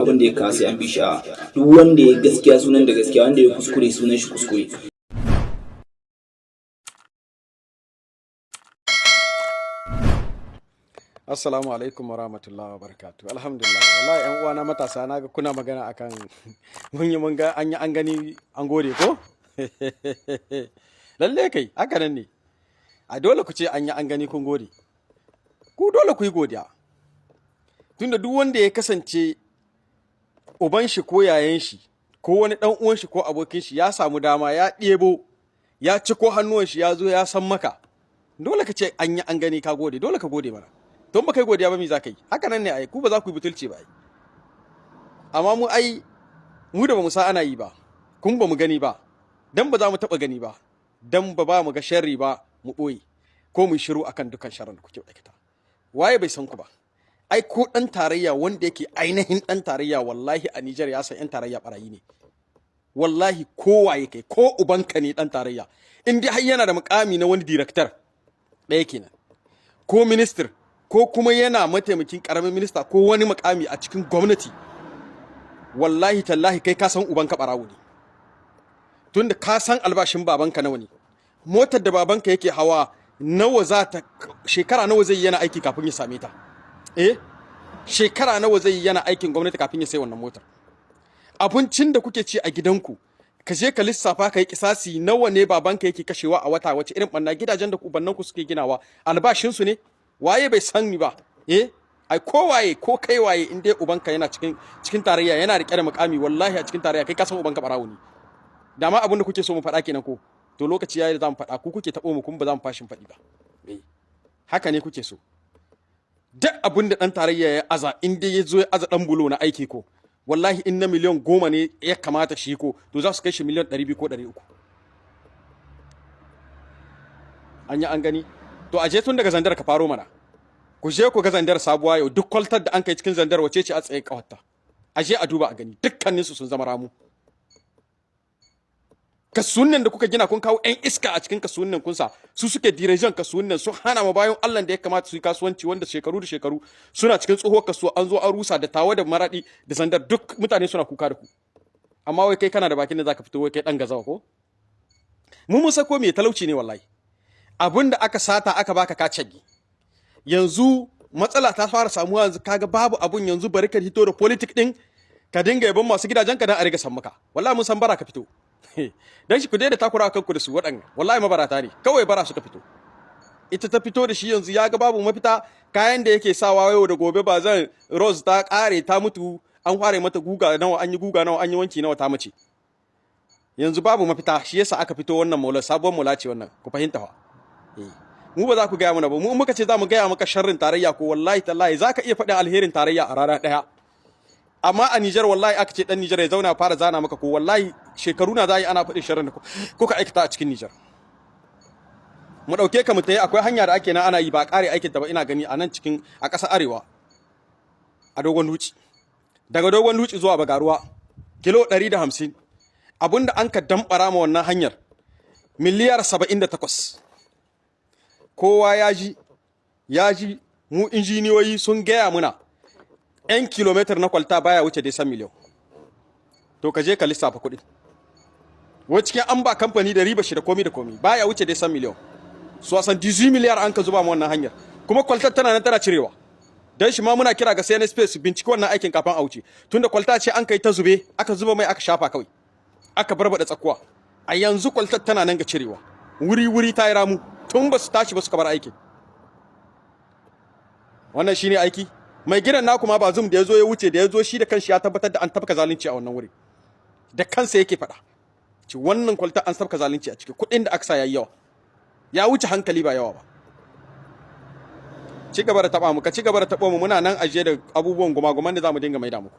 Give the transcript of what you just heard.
Abin da ya kawo sai an bi shi. A duk wanda ya gaskiya sunan da gaskiya, wanda ya kuskure sunan shi kuskure. Assalamu alaikum wa rahmatullahi wa barakatuh. Alhamdulillah. Wallahi yan uwana matasa, naga kuna magana akan mun yi, mun ga an yi, an gani, an gode ko? Lalle kai, haka nan ne. A dole ku ce an yi, an gani, kun gode. Ku dole ku yi godiya. Tunda duk wanda ya kasance uban shi ko yayan shi ko wani dan uwan shi ko abokin shi ya samu dama ya ɗebo ya ci ko hannuwan shi ya zo ya san maka. Dole ka ce an yi, an gani, ka gode, dole ka gode mana. Don ba kai godiya ba, me za ka yi? Haka nan ne ai, ku ba za ku yi butulci ba ai. Amma mu ai, mu da ba mu sa ana yi ba, kun ba mu gani ba, dan ba za mu taba gani ba, dan ba ba mu ga sharri ba mu boye ko mu shiru akan dukan sharrin da kuke aikata. Waye bai san ku ba? Ai ko dan tarayya wanda yake ainihin dan tarayya, wallahi a Niger ya san yan tarayya barayi ne. Wallahi ko waye kai, ko ubanka ne dan tarayya, in dai har yana da mukami na wani director ɗaya kenan ko minister ko kuma yana mataimakin karamin minista ko wani mukami a cikin gwamnati, wallahi tallahi kai ka san ubanka barawo ne. Tunda ka san albashin babanka nawa ne, motar da babanka yake hawa nawa za ta shekara nawa zai yana aiki kafin ya same ta? Eh, shekara nawa zai yana aikin gwamnati kafin ya sai wannan motar? Abincin da kuke ci a gidanku, ka je ka lissafa, ka yi kisasi, nawa ne babanka yake kashewa a wata? Wace irin banna gidajen da ubannanku suke ginawa, albashinsu ne? Waye bai san ni ba? Eh, ai ko waye, ko kai waye, in dai ubanka yana cikin tarayya, yana rike da mukami, wallahi a cikin tarayya kai ka san ubanka barawo ne. Dama abin da kuke so mu faɗa kenan ko? To lokaci yayi da zamu faɗa. Ku kuke taɓo mu, kuma ba za mu fashin faɗi ba. Eh, haka ne kuke so. Duk abin da ɗan tarayya ya aza, in dai ya zo ya aza ɗan bulo na aiki ko, wallahi in na miliyan 10 ne ya kamata shi ko, to za su kai shi miliyan 200 ko 300. An yi, an gani. To a je tun daga Zandar ka faro mana. Ku je ku ga Zandar sabuwa yau, duk kwaltar da an kai cikin Zandar, wace ce a tsaye kawarta? A je a duba a gani, dukkaninsu sun zama ramu. Kasuwannin da kuka gina, kun kawo 'yan iska a cikin kasuwannin, kunsa su suke dirijan kasuwannin, sun hana ma bayan Allah da ya kamata su yi kasuwanci, wanda shekaru da shekaru suna cikin tsohuwar kasuwa, an zo an rusa da Tawa da Maradi da Zandar, duk mutane suna kuka da ku. Amma wai kai kana da bakin da zaka fito, wai kai dan gazawa ko? Mu mun sako me talauci ne. Wallahi abin da aka sata aka baka ka cagi. Yanzu matsala ta fara samuwa, yanzu kaga babu abun, yanzu bari ka hito da politic din ka dinga yabon masu gidajen ka dan a riga san maka. Wallahi mun san bara ka fito dan shi. Ku daina takura kanku da su waɗanda wallahi mabarata ne, kawai bara suka fito. Ita ta fito da shi, yanzu ya ga babu mafita. Kayan da yake sawa yau da gobe, ba zan rose ta kare, ta mutu, an fara mata guga nawa, an yi guga nawa, an yi wanki nawa, ta mace. Yanzu babu mafita, shi yasa aka fito wannan mola. Sabuwar mola ce wannan, ku fahimta fa. Mu ba za ku gaya mana ba. Mu muka ce za mu gaya maka sharrin tarayya ko, wallahi tallahi za ka iya faɗin alherin tarayya a rana ɗaya. Amma a Nijar, wallahi aka ce dan Nijar ya zauna fara zana maka ko, wallahi shekaru na za yi ana faɗin sharrin da ko ka aikata a cikin Nijar. Mu ɗauke ka mu tayi, akwai hanya da ake nan ana yi, ba ƙare aikin ta ba, ina gani a nan cikin a ƙasar Arewa, a Dogon Duci, daga Dogon Duci zuwa Bagaruwa, kilo 150, abinda an ka damɓara ma wannan hanyar miliyar 78. Kowa ya ji, ya ji. Mu injiniyoyi sun gaya muna 'yan kilomitar na kwalta baya wuce dai san miliyan. To ka je ka lissafa kuɗi, wai cikin an ba kamfani da riba shi da komi da komi, baya wuce dai san miliyan. 78 miliyar an ka zuba ma wannan hanyar, kuma kwaltar tana nan tana cirewa. Dan shi ma muna kira ga CNSP su binciki wannan aikin kafin a wuce, tunda kwalta ce an kai ta zube, aka zuba mai, aka shafa kawai, aka barbada tsakuwa. A yanzu kwaltar tana nan ga cirewa, wuri wuri ta yi ramu, tun ba su tashi ba suka bar aikin. Wannan shine aiki mai gidan naku ma Bazum da ya zo ya wuce, da ya zo shi da kanshi ya tabbatar da an tafka zalunci a wannan wuri. Da kansa yake faɗa ci wannan kwalta an tafka zalunci a ciki, kuɗin da aka sa yayi yawa, ya wuce hankali, ba yawa ba. Ci gaba da taba mu, ka ci gaba da tabo mu, muna nan ajiye da abubuwan guma-guman da zamu dinga maida muku.